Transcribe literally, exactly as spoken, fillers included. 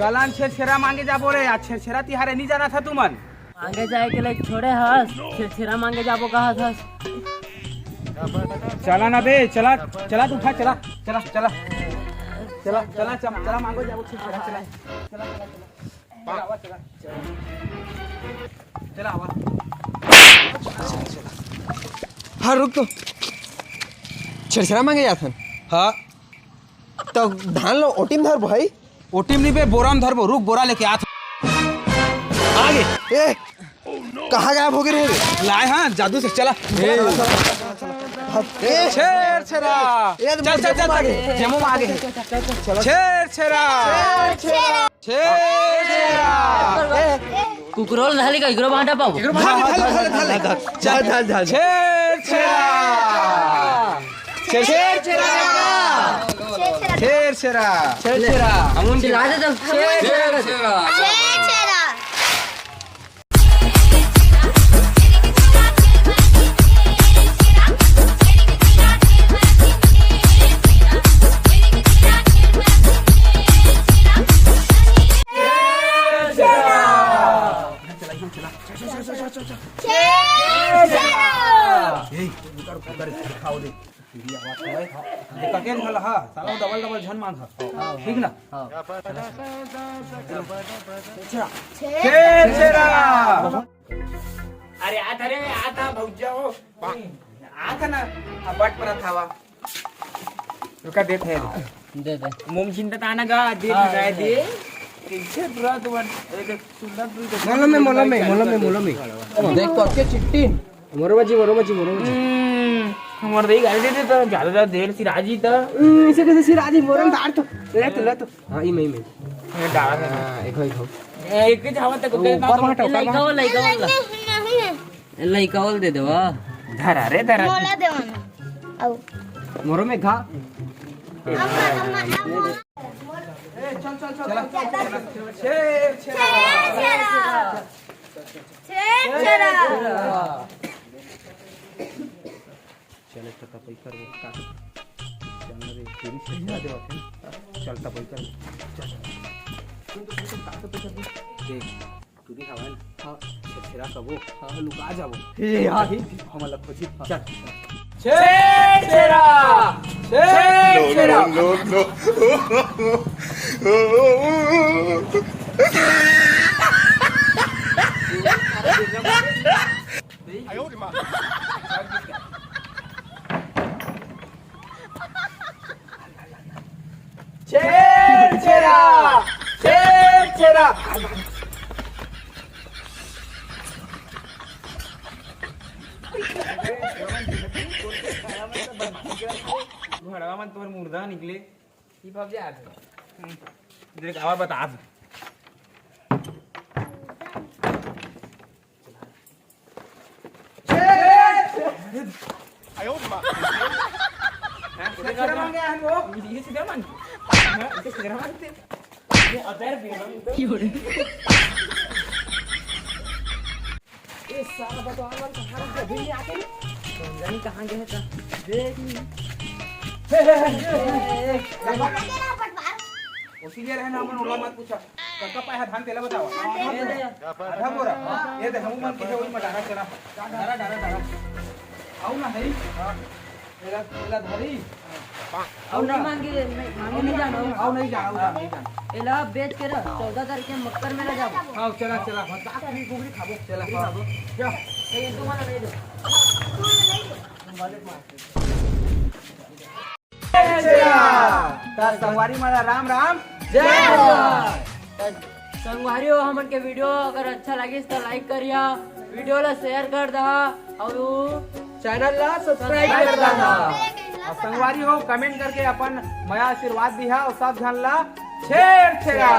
चला न छेरछेरा मांगे जाबो रे, आज छेरछेरा तिहार हे, नहीं जाना था तुमन? मांगे जाए के लाइक छोड़े हस, छेरछेरा मांगे जाबो कहा हस। चला ना बे, चला, चला तू उठा, चला, चला, चला, चला, चला, चला, चला मांगे जाबो छेरछेरा, चला, चला, चला, चला। चला, आवा, चला, चला। चला, आवा। हाँ, रुक तो। छेरछेरा मांगे जाथन। हाँ। तो धान लो, ओटी म धर भाई। ओटी म नहीं बे, बोरा म धरबो। रुक, बोरा लेके आत। आगे। ए, कहाँ गायब हो गए रे? लाए हाँ, जादू से चला। ए। ए, छेरछेरा। ए, चल, चल, चल, चल। जेमो में आगे। छेरछेरा। छेरछेरा। कुकरोल धाली का इकरो बांटा पाबो। धाले, धाले, धाले, धाले। चल, चल, चल। छेरछेरा। छेरछेरा। छेरछेरा। छेरछेरा। छेरछेरा। हम उनके चिल्ला दे तो। छेरछेरा। छेरछेरा। ए, रुका, रुका, रुका, रुका, खाओ दे। ये आवाज है। ये ककेल हल हा, साला डबल डबल झन मांग हा। ठीक ना? हाँ। छेरछेरा। अरे, आ था रे, आ था, भौजा हो। आ था ना, आ बट पर था वा। रुका, देत हे। दे दे। मोम चिंता ताना गा, दे हाँ, दे, दे। दे। कैसे बुरा तो बन, ए, देख, सुंदर तू देख। मोलो में, मोलो में, मोलो में, मोलो में। देख तो अच्छे चिट्टी। मोरो बजी, मोरो बजी, मोरो बजी। हम्म, हमर दे गाड़ी दे दे तो, ज्यादा, ज्यादा देर सिराजी तो। हम्म, इसे कैसे सिराजी, मोरम दार तो। ले तो, ले तो। हाँ, ई में, ई में। ये डाला है। हाँ, एक हो, एक हो। ए, एक के जावा तक, ऊपर में हटा, ऊपर में। लइका वाला, लइका वाला। लइका वाला दे देवा। धरा रे, धरा। मोला देवा ना। आओ। मोरो में घा। अम्मा, अम्मा, अम्मा। ए, चल, चल, चल, चल, चल, चल। छेरछेरा। छेरछेरा। चल, एक ठो तपई करबो, का? चल ना रे, तेरी से ना देवा थे। चल, तपई करबो। चल। सुन तो, सुन तो, का तपई करबो? देख, टूरी हवा ना? हाँ। छेरछेरा कबो? हाँ, लुका जाबो। हे, हाँ, हे। हमन ला खोजी। हाँ। चल। Chherchhera! Chherchhera! No, no, no, no। Chherchhera! Chherchhera! घड़वा मन तोर मुर्दा निकले। ई बाबू जी आ गए। हम्म, देख, और बता दे। आयो रे माँ। हाँ, सीधा सीधा मांगे हम लोग। ये सीधा मांगे। हाँ, इसे सीधा मांगते। ये अदर भी मांगते। क्यों रे? ए, सारा बटवारा मन कहाँ रख दिया? अभी नहीं आते ना? तो जानी कहाँ गए हैं, तो देख नहीं। हे, हे, हे, हे, हे, हे। उसी लिए रहना, हमन ओला मत पूछा। कतका पाए हा धान, तेला बतावा। आधा बोरा। ये दे, हमू मन के हे, वही मटारा चला। डारा, डारा, डारा। आऊ ना, हरी। एला, एला धरी। अउ नहीं मांगे, नहीं, मांगे नहीं जाना। अउ नहीं जाना, अउ नहीं जाना। एला बेच के रख, चौदह तारीख के मक्कर मेला जाबो। हाँ, चला, चला। बता, कुकरी, कुकरी खाबो। चला, खाबो। जा। ये तुम्हारा नहीं दो। चला। त संगवारी मन ला राम राम। जय जोहार। संगवारी हो, हमन के video अगर अच्छा लगिस त like करिया, video ला share कर दहा अउ channel ला subscribe कर दहा। अउ संगवारी हो, comment करके अपन मया आशीर्वाद दिहा अउ सब झन ला छेरछेरा।